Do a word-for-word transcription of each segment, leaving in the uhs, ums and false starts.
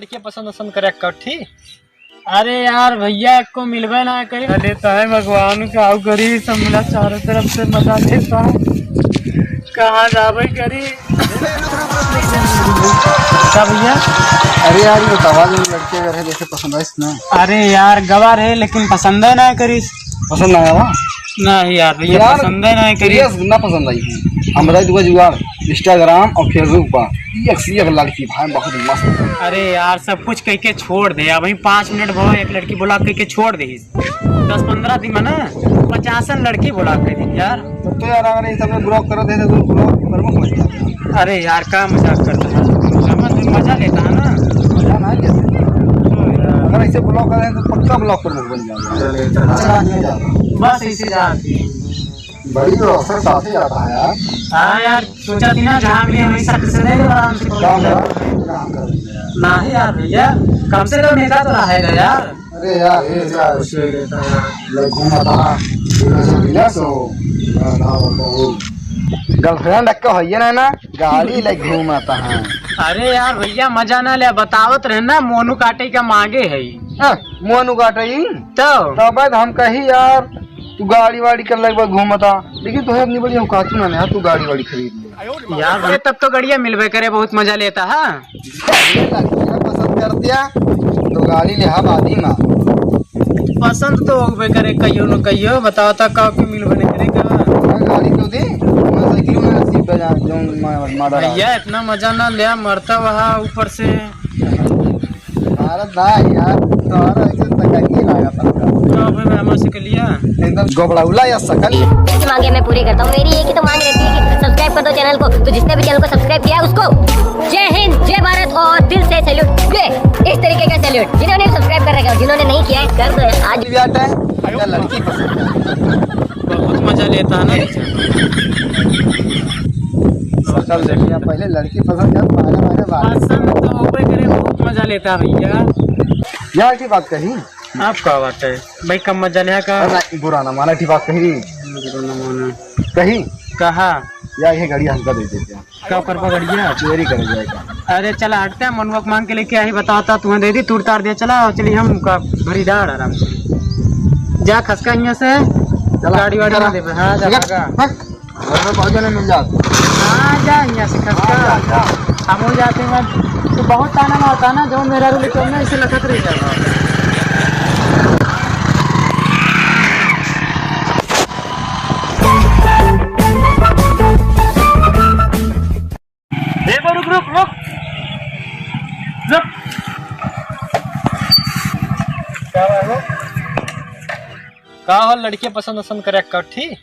लड़के पसंद वसंद करे कट्ठी। अरे यार भैया, एको मिलबे ना करे। अरे ताहे भगवान का आउ गरीब सब मिला, चारों तरफ से मजा लेता है। कहाँ जाबे करी? का भैया? अरे यार, ये बतावा जो लड़के अगर है जैसे पसंद आइस ना। अरे यार, गवार है लेकिन पसंद है ना करिस। पसंद ना आवा? नहीं यार भैया, यार, पसंद है ना करिस। Serious ना पसंद आई। हमरा दुआ जुगाड़ Instagram और Facebook पर एक से एक लड़की भाई बहुत मस्त है। अरे यार, सब कुछ कह के छोड़ दे। अबहीं पाँच मिनट भवा एक लड़की block कह के छोड़ दे। दस पन्द्रह दिन में ना पचासन लड़की block कर दी यार। तब तो यार, अगर ये सब में block कर दे तो block प्रमुख बन जाता है। अरे यार, का मजाक करता है? समझ में मजा लेता है ना। मजा ना लेता। तो यार। अगर ऐसे block कर दे तो पक्का block प्रमुख बन जाता है। अच्छा, नहीं जाता। बस इसी जात की। बड़ी व्यवस्था साथे जाता है यार। हाँ यार, सोचा थी ना जहाँ भी हमें सट से दे दो आराम से। काम करा, काम कर। नहीं यार भैया, कम से कम नेता तो रहेगा यार। अरे यार, ये क्या विषय लेता है? ले घूमता, ये वजह बिना सो, ना, ना, ना, girlfriend रख के होइए ना, ना, गाड़ी ले घूमता है। अरे यार भैया, मजा ना ले, बतावत रहे ना, मोनू काटे का मांगे है। हाँ, मोनू काटे ही? तो? तो भाई हम कही यार, तू गाड़ी वाड़ी कर लगभग घूमता, लेकिन तोहे अपनी बड़ी औकात ना है, तू गाड़ी वाड़ी खरीद ले। यार, अरे तब तो गड़िया मिलबे करे, बहुत मजा लेता है। अरे लड़किया पसंद कर दिया, तो गाड़ी ले हा बादी मा। पसंद तो होबे करे, कहियो न कहियो, बताओ ता का के मिलबे न करे का? हाँ, गाड़ी क्यों दे? मोटरसाइकिल में सीट बजा, जो मा-, मारा भैया, इतना मजा ना ले, मरता वहाँ ऊपर से। भारत भाई यार, तोहरा ऐसे तकड़िए लागत हमका। का भाई, भाई, हमारे से कर लिया? एकदम गोबड़ौला या सकल। मांगे मैं पूरी करता हूँ। मेरी एक ही तो मांग रहती है कि subscribe कर दो channel को। तो जिसने भी channel को subscribe किया है उसको जय हिंद, जय भारत और दिल से salute। ये इस तरीके का salute। जिन्होंने भी subscribe कर रखा है और जिन्होंने नहीं किया है, कर दो यार। आज भी आता है, क्या लड़की पसंद है? बहुत मजा लेता है ना। सकल देखिए, पहले लड़की पसंद कर, मारे मारे बात। पसंद तो होबे करे, बहुत मजा लेता है भैया। यार की बात कही। आप का बात है भाई, कम मजा लिया का? अरे नहीं, बुरा ना माना, ठीक बात कही। बुरा ना माना। कही? कहा? यार ये गाड़ी हमका दे देते हैं। का करबा गड़िया? चोरी करे जाएगा। अरे चला हटते हैं, मनुआ के मांग के लेके आई, बताओ ता तुम्हें दे दी, तूर तार दिया, चला चलिए हम का भरी डाड़ आराम से। जा खसका यहाँ से, चला, गाड़ी वाड़ी चला। ना देबे। हाँ, जा निकल। भागा। हट। घर में बहुत जने मिल जात। हाँ, जा यहाँ से खसका। हाँ, जा, जा। हम हो जाते हैं, तू बहुत ताना मारता ना, जो मेरा रूल तो मैं इसे लखत रही जाएगा। ए, रुक, रुक, रुक। रुक। का हो, लड़के पसंद वसंद करे कट्ठी?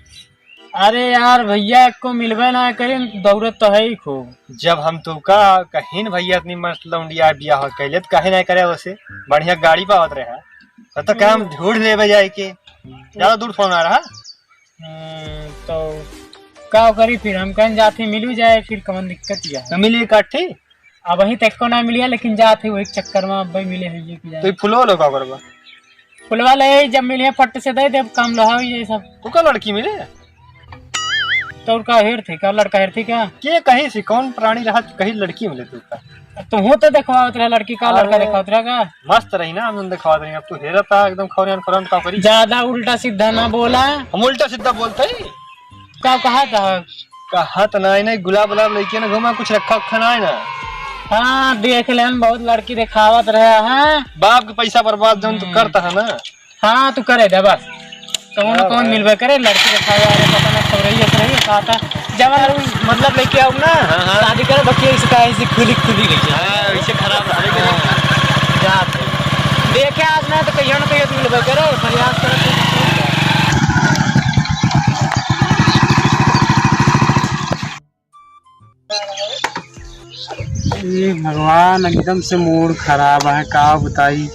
अरे यार भैया, एको मिलबे ना करिन, दौड़त तो है ही खूब। जब हम तो का कहिन भैया, इतनी मस्त लौंडिया बियाह कैले तो काहे ना करे वैसे, बढ़िया गाड़ी पावत रहे, तो, तो काम ढूंढ लेबे जाए के, ज्यादा दूर फोन आ रहा। हम्म, तो का करी फिर? हम कहन जात ही मिल भी जाए, फिर कौन दिक्कत या? तो मिली इकट्ठी? अबहीं तक को ना मिलिया, लेकिन जात ही वही चक्कर में अब मिले है ये कि तो ये फुलवा लो का करबा? फुलवा ले, जब मिलिया फट से दे देब, काम लो है ये सब। तू का लड़की मिले? तो और का हेर थे, का लड़का हेर थे का? के कहीं से कौन प्राणी रहा, कहीं लड़की मिले तू का? तो हूँ तो देखवावत रहा लड़की का, लड़का अरे। देखवावत रहा का? मस्त रही ना, हम देखवावत रही। अब तू हेरत आ एकदम खौरियान खौरान का करी? ज्यादा उल्टा सीधा ना बोला। हम उल्टा सीधा बोलते ही? का कहा था? कहा तो ना, नहीं गुलाब उलाब लेके ना घूमा, कुछ रखा उखा ना है ना। हाँ, देख लेन, बहुत लड़की देखावत रहा है। बाप के पैसा बर्बाद जौन तू हम्म। करता है ना। हाँ, तू करे दे बस। कौन हाँ कौन भाई। मिलबे करे, लड़की देखावे वाले पता ना खबर रही है, रही है, कहा था। जब मतलब लेके आऊ ना, हाँ, हाँ। शादी करे, बकिया इसका ऐसी खुली खुली रही है। हाँ, इसे खराब है। हाँ, जात है। देखे आज ना तो कहियो ना कहियो तो मिलबे करे, प्रयास करे। ए भगवान, एकदम से मूड खराब है, का बताई।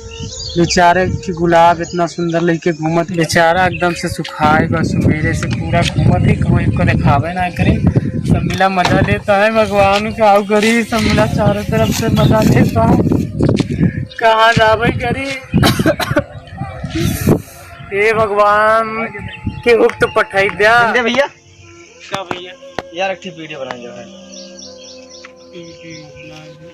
बेचारे की गुलाब इतना सुंदर लेके घूमत, बेचारा एकदम से सुखाए बा, सुबेरे से पूरा घूमत ही, कोई को देखावे ना करे। सब मिला मजा लेता है, भगवान का आओ करी, सब मिला चारों तरफ से मजा लेता है। कहाँ जाबे करी? ए भगवान, के हुक तो पठाई द्या। दे भैया। का भैया? यार, एक ठे वीडियो बनाए जो है। वीडियो बनाए जो।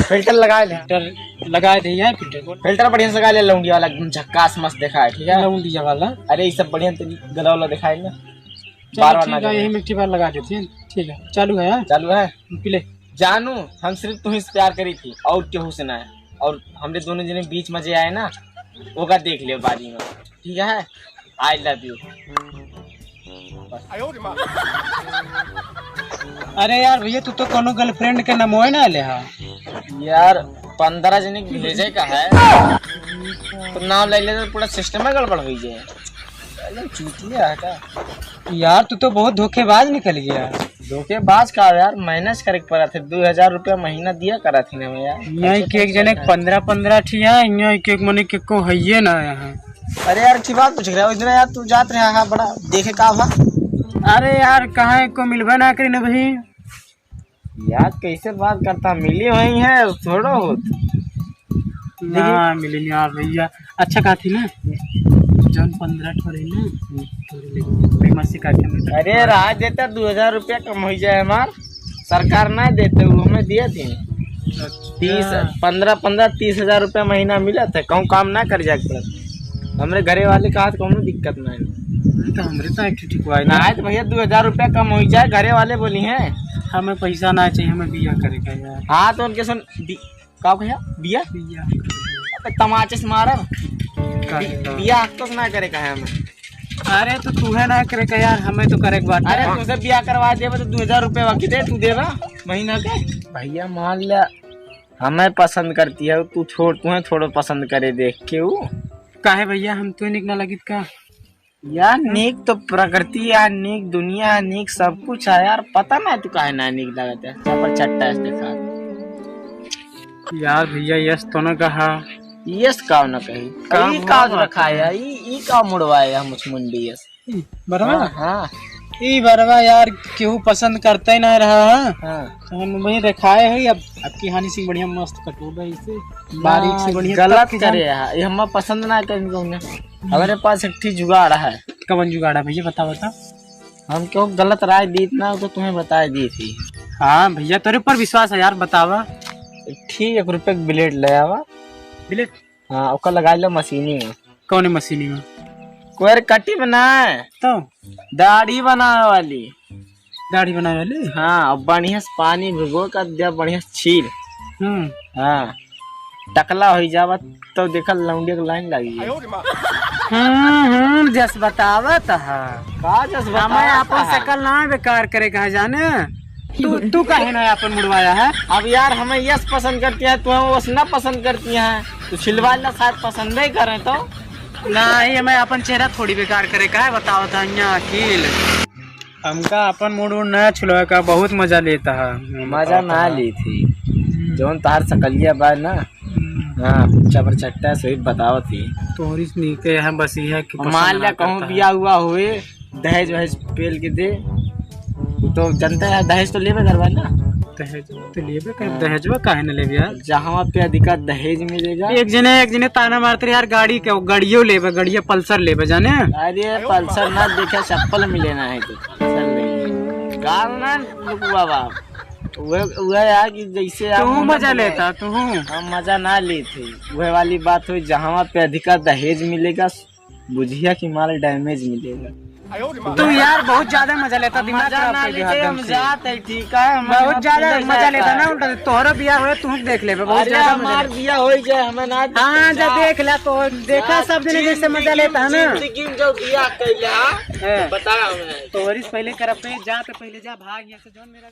फिल्टर लगा ले। फिल्टर लगा दे, यहाँ फिल्टर को। फिल्टर बढ़िया से लगा ले, लौंडिया वाला, एकदम झक्कास मस्त दिखाए, ठीक है? लौंडिया वाला। अरे, ये सब बढ़िया तनी गला वाला दिखाए ना। चलो, बार बार ना ठीक है, करो। यही मिट्टी बार लगा देते हैं। ठीक है, चालू है, हाँ? चालू है। पी ले। जानू, हम सिर्फ तुम्हें से प्यार करी थी और केहू से ना है। और हमरे दोनों जने बीच में जे आए ना, ओका देख लियो बारी में, ठीक है? I love you। अरे यार भैया, तू तो कोनो गर्लफ्रेंड के नमवे ना ले हा। यार, पन्द्रह जने के भेजे का है, तो नाम ले ले तो पूरा सिस्टम में गड़बड़ हो जाए। एकदम चूतिया है का? यार, तू तो बहुत धोखेबाज निकल गया। धोखेबाज का यार, मैनेज करे के पड़ा थे, दो हजार रुपया महीना दिया करा थी ना यार। यहाँ के एक जने के पन्द्रह पन्द्रह ठी है, यहाँ के एक मने के को हइये ना यहाँ। अरे यार, की बात पूछ रहे हो इतना यार? तू जात रहा है बड़ा देखे का भा? अरे यार, कहाँ को मिलबे ना करी ना भाई। यार, कैसे बात करता, मिली वही है, थोड़ा होत। ना मिली यार भैया। अच्छा कहा थी ना, जौन पन्द्रह ठो रही ना, तोरे लेके फेमस से काटे में। अरे, राज देता, दो हजार रुपया कम हो जाए हमार, सरकार ना देते, वो हमें दिए थे। अच्छा। तीस, पन्द्रह, पन्द्रह, तीस हजार रुपया महीना मिला था, कहूँ काम ना कर जाए पड़त। हमरे घरे वाले कहा तो कोनो दिक्कत ना है। तो हमरे तो एक ठो ठिकवाई ना ना। आए तो भैया, दो हजार रुपया कम हो जाए, घरे वाले बोली हैं। हमें पैसा ना चाहिए, हमें बियाह करे का यार। हाँ, तो उनके सुन, बि-, का कहा? बिया? बिया। अबे तमाचे से मारा। काहे बि-, का? बिया तो ना करे का है हमें। अरे तो तू है ना करे का यार, हमें तो करे के बात अरे है। तुझसे बिया करवा देबे तो दो हजार रुपया बाकी दे, तू देबा महीना के। भैया मान ले, हमें पसंद करती है, तू छोड़, तुम्हें थोड़ो पसंद करे देख के ऊ। काहे भैया, हम तो निक ना लगित का? यार, नीक तो प्रकृति है, नीक दुनिया है, नीक सब कुछ है यार। पता ना तू काहे ना नीक लगत है, चपर चट्टा से देखा। यार भैया, यस तो ना कहा। यस का ना कही? का ई हुआ का बात रखा है? है? ई, ई का मुड़वा है हम उस मुंडी यस? ई बरवा? हाँ, हाँ। ई बरवा यार, केहू पसंद करते ही ना रहा है। हाँ। तो हम वही रखाए है, अब, अब की हानि से बढ़िया मस्त कटोबे इसे, ना, बारीक से बढ़िया गलत तब के करे जान- है, ये हमें पसंद ना करें कौन। हमरे पास एक ठी जुगाड़ है। कवन जुगाड़ है भैया, बता, बता। हम क्यों गलत राय दीत ना, तो तुम्हें बताए दी थी। हाँ भैया, तोरे पर विश्वास है यार, बतावा। ठीक, एक रुपये के ब्लेड ले आवा। ब्लेड? हाँ, ओकर लगा लो मशीनी में। कौन मशीनी में? कोयर कटी में ना है। तो? दाढ़ी बनावे वाली। दाढ़ी बनावे वाली? हाँ, अब बढ़िया से पानी भिगो कर दिया, बढ़िया से छील। हम्म। हाँ, टकला हो जावा तो देखा लौंडिया के लाइन लगी है। हम्म, हम्म, जस बतावत है। का जस बतावत हमें अपन है? शकल ना बेकार करे का है जाने। तू, तू काहे ना अपन मुड़वाया है? अब यार हमें यस पसंद करती है, तू हमें वस ना पसंद करती है। तू छिलवा ला, शायद पसंद नहीं करे तो। नहीं, हमें अपन चेहरा थोड़ी बेकार करे का है, बतावत है यहाँ अकील। हमका अपन मूड वूड ना छुलवा का, बहुत मजा लेता है। मजा ना ली थी। हम्म। जौन तार सकलिया बा ना, हम्म। हाँ, चपर चट्टा सही बतावत ही। तोहरी से नीके है बस यह कि पसंद मान ना लिया कहूँ करता है। बिया हुआ हुए, दहेज वहेज पेल के दे, तो जनता है दहेज तो लेबे करवा ना। दहेज तो लेबे कर, हाँ। दहेजवा काहे न लेबे यार? जहाँ पे अधिका दहेज मिलेगा। एक जने, एक जने ताना मारते रहे यार, गाड़ी के, गड़ियो लेबे, गड़िया पल्सर लेबे जाने। अरे पल्सर ना देखे, चप्पल मिले ना है तो। गाल ना लुकवा बाप। उहे, उहे यार कि जैसे आप तू मजा लेता, तू। हम मजा ना लेते। उहे वाली बात हो, जहाँ पे अधिका दहेज मिलेगा, बुझिया कि माल डैमेज मिलेगा। तू यार बहुत ज्यादा मजा लेता, दिमाग मजा खराब ना कर दिया लेते, हम एकदम से। जात है, ठीक है, हम बहुत ज्यादा मजा लेता ना, उल्टा तोहरा बियाह होए, तू देख लेबे, बहुत अरे ज्यादा मजा हमार लेता। बियाह हो जाए, हमें ना हाँ, जा जा। देख ला, तो देखा जा, सब जने जैसे मजा जिंदगी लेता है ना। जिंदगी में जो बियाह कैला, हाँ। तो बता हमें। तोहरी से पहले करब पे जा, तो पहले जा, भाग यहाँ से, जौन मेरा